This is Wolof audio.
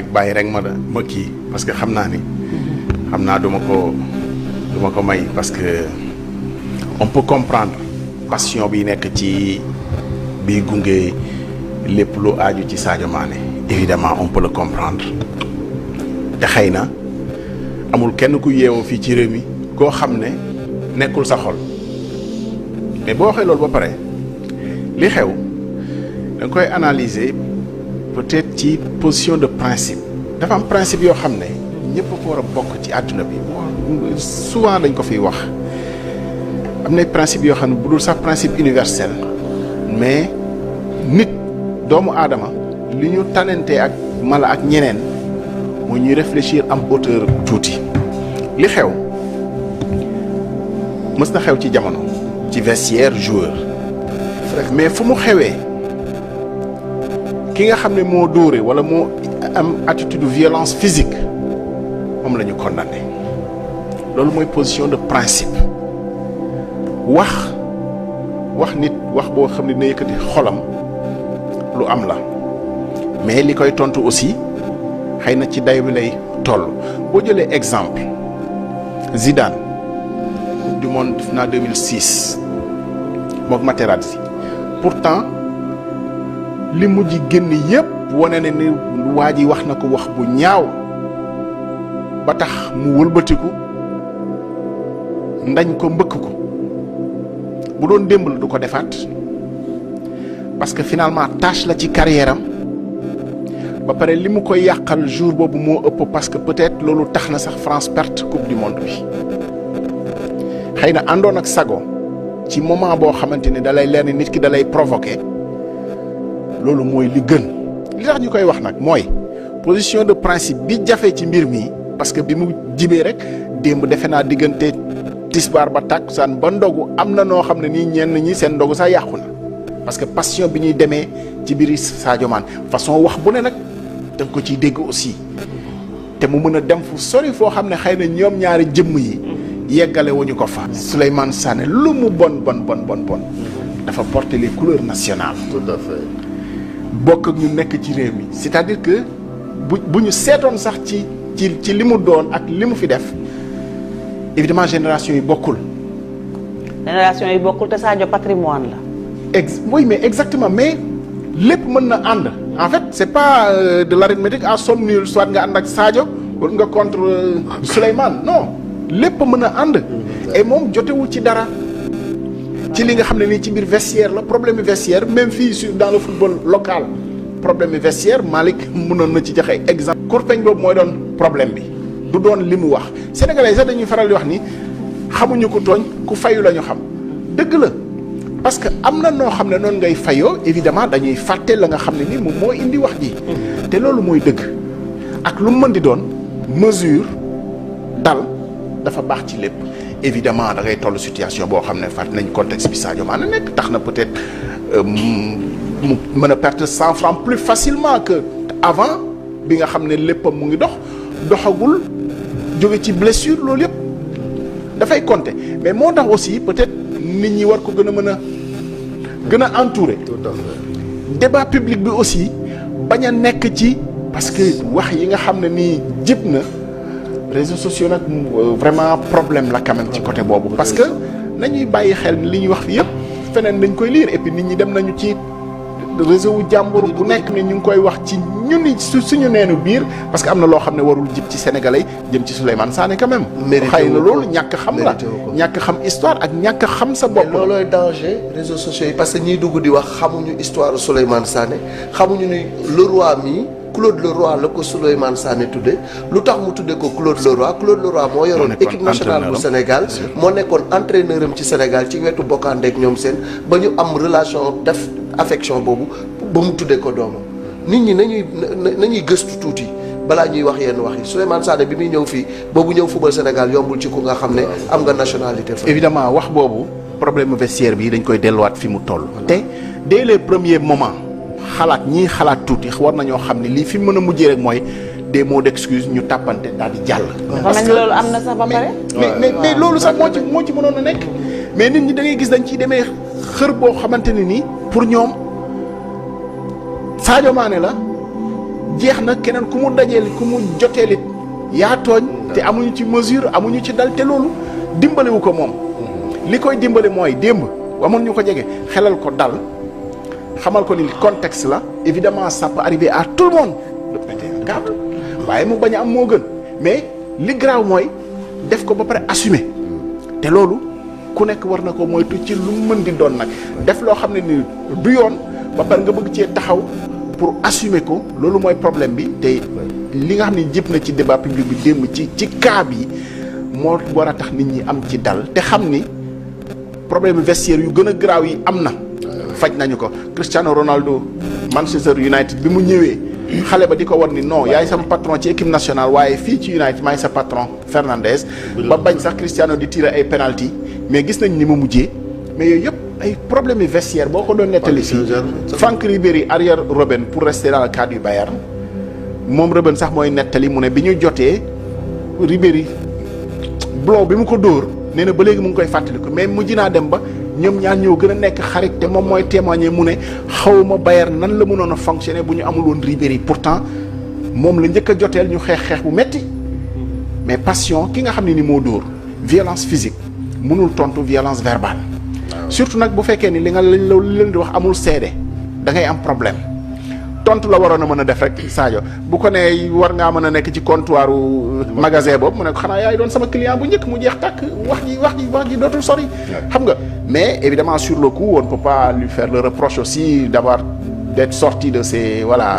bàyyi rek ma kii parce que xam naa duma ko may parce que on peut comprendre passion bi nekk ci bi gunge lépp lu aaju ci Sadio Mané évidemment on peut le comprendre te xëy na amul kenn ku yeewoo fii ci réew mi koo xam ne nekkul sa xol mais boo waxee loolu ba pare li xew da nga koy analyser peut-être ci position de principe dafa am principe yoo xam ne ñëpp ko war a bokk ci àdduna bi souvent dañ ko fiy wax am na principe yoo xam ne bu dul sax principe universel mais nit doomu aadama li ñu tanante ak mala ak ñeneen moo ñuy réfléchir am hauteur tuuti li xew mës na xew ci jamono ci vestiaire joueur mais fu mu xewee ki nga xam ne moo dóore wala moo am attitude de violence physique moom la ñu condamné loolu mooy position de principe wax nit wax boo xam ne dina yëkkati xolam lu am la mais li koy tontu aussi xëy na ci day bi lay toll boo jëlee exemple Zidane coupe du monde def naa 2006 mook Materazzi pourtant li mujj génn yépp wane ne ni waa ji wax na ko wax bu ñaaw ba tax mu wëlbatiku ndañ ko mbëkk ko bu doon démb la du ko defaat parce que finalement tâche la ci carrière am ba pare li mu koy yàqal jour boobu moo ëpp parce que peut-être loolu tax na sax France perte coupe du monde bi xëy na àndoon ak sago ci moment boo xamante ne dalay leer ni nit ki dalay provoquer loolu mooy li gën li tax ñu koy wax nag mooy position de principe bi jafe ci mbir mi parce que bi mu jibee rek démb defe naa diggante tisbaar ba tàkkusaan ba ndogu am na noo xam ne nii ñenn ñi seen ndogu sax yàqu na parce que passion bi ñuy demee ci biir Sadio Mané façon wax bu ne nag da nga ko ciy dégg aussi te mu mën a dem fu sori foo xam ne xëy na ñoom ñaari jëmm yi yeggale wuñu ko fa. Souleymane Sané lu mu bon dafa porter les couleurs nationales. Tout à fait. bokk ak ñu nekk ci réew mi c'est-à-dire que bu ñu seetoon sax ci li mu doon ak li mu fi def évidemment génération yi bokkul. te Sadio patrimoine la. Oui mais exactement mais lépp mën na ànd en fait c'est pas de l'arithmétique à somme nulle soit nga ànd ak Sadio wala nga contre Souleymane non lépp mën a ànd. et moom jotewul ci dara. ci li nga xam ne nii ci biir vestiaire la problème vestiaire même fii dans le football local problème vestiaire Malick mënoon na ci joxe exemple. kurpeñ boobu mooy doon problème bi du doon li mu wax sénégalais sax dañuy faral di wax ni xamuñu ko tooñ ku fayu la ñu xam dëgg la parce que am na noo xam ne noonu ngay fayoo évidemment dañuy fàtte la nga xam ne ni moom moo indi wax ji. te loolu mooy dëgg ak lu mu mën di doon mesure dal dafa baax ci lépp. évidemment da ngay toll situation boo xam ne fàttali nañ contexte bi Sadio Mané nekk tax na peut-être mu mën a perdre 100 francs plus facilement que avant bi nga xam ne léppam mu ngi doxagul jóge ci blessure loolu yëpp dafay compter mais moo tax aussi peut-être nit ñi war ko gën a entourer. Tout à fait. débat public bi aussi bañ a nekk ci parce que wax yi nga xam ne nii jëp na. réseaux sociaux nag vraiment problème la quand même ci côté boobu parce que nañuy bàyyi xel li ñuy wax fi yëpp feneen dañ koy lire et puis nit ñi dem nañu ci réseau wu jàmbur bu nekk ne ñu ngi koy wax ci ñun suñu neenu biir parce que am na loo xam ne warul jib ci sénégalais jëm ci Souleymane Sané quand même. xëy na loolu ñàkk xam la ñàkk xam histoire ak ñàkk xam sa bopp. loolooy danger réseaux sociaux yi parce que ñiy dugg di wax xamuñu histoire Souleymane Sané xamuñu ni Leroy mi. Claude Leroy la ko Souleymane Sané tudde lu tax mu tudde ko Claude Leroy moo yoroon équipe nationale bu Sénégal moo nekkoon entraîneur am ci Sénégal ci wetu bokkandeek ñoom seen ba ñu am relation def affection boobu ba mu tudde ko doomam nit ñi nañuy gëstu tuuti balaa ñuy wax yenn wax yi Souleymane Sané bi muy ñëw fii boobu ñëw football Sénégal yombul ci ku nga xam ne am nga nationalité fa évidemment wax boobu problème vestiaire bi dañ koy delluwaat fi mu toll te dès les premiers moments ñii xalaat tuuti war nañoo xam ne lii fi mën a mujjee rek mooy des mots d'excuse ñu tàppante daal di jàll. parce que loolu am na sax ba pare. mais loolu sax moo ci mënoon a nekk. mais nit ñi da ngay gis dañ ciy demee xër boo xamante ne nii pour ñoom Sadio Mané la jeex na keneen ku mu dajeel ku mu joteel it yaa tooñ te amuñu ci mesure amuñu ci dal te loolu dimbaliwu ko moom li koy dimbali mooy démb amoon ñu ko jege xelal ko dal xamal ko ni contexte la évidemment ça peut arriver à tout le monde de péter un câble waaye mu bañ a am moo gën mais li graaw mooy def ko ba pare assumer te loolu ku nekk war na ko moytu ci lu mën di doon nag def loo xam ne ni du yoon ba pare nga bëgg cee taxaw pour assumer ko loolu mooy problème bi te li nga xam ne jëpp na ci débat public bi démb ci cas bi moo war a tax nit ñi am ci dal te xam ni problème vestiaire yu gën a graaw yi am na faj nañu ko Cristiano Ronaldo Manchester United bi mu ñëwee xale ba di ko war ni non yaay sama patron ci équipe nationale waaye fii ci United maay sa patron Fernandes ba bañ sax Cristiano di tirer ay penalty mais gis nañ ni ma mujjee mais yooyu yëpp ay problème yu vestiaire boo ko doon nettali fii Franck Ribéry arrière Robben pour rester dans le cadre du Bayern moom Robben sax mooy nettali mu ne bi ñu jotee Ribéry blon bi mu ko dóor nee na ba léegi mu ngi koy fàttaliku mais mujj naa dem ba ñoom ñaar ñoo gën a nekk xarit te moom mooy témoigner mu ne xawma Bayern nan la mënoon a fonctionner bu ñu amul woon Ribéry pourtant moom la njëkk a joteel ñu xeex bu metti mais passion ki nga xam ne ni moo dóor violence physique mënul tontu violence verbale surtout nag bu fekkee ni li nga leen di wax amul seede da ngay am problème tontu la waroon a mën a def rek Sadio bu ko nee war ngaa mën a nekk ci comptoiru magasin boobu mu ne ko xanaa yaay doon sama client bu njëkk mu jeex tàkk wax ji dootul sori xam nga mais évidemment sur le coup on ne peut pas lui faire le reproche aussi d'être sorti de ses voilà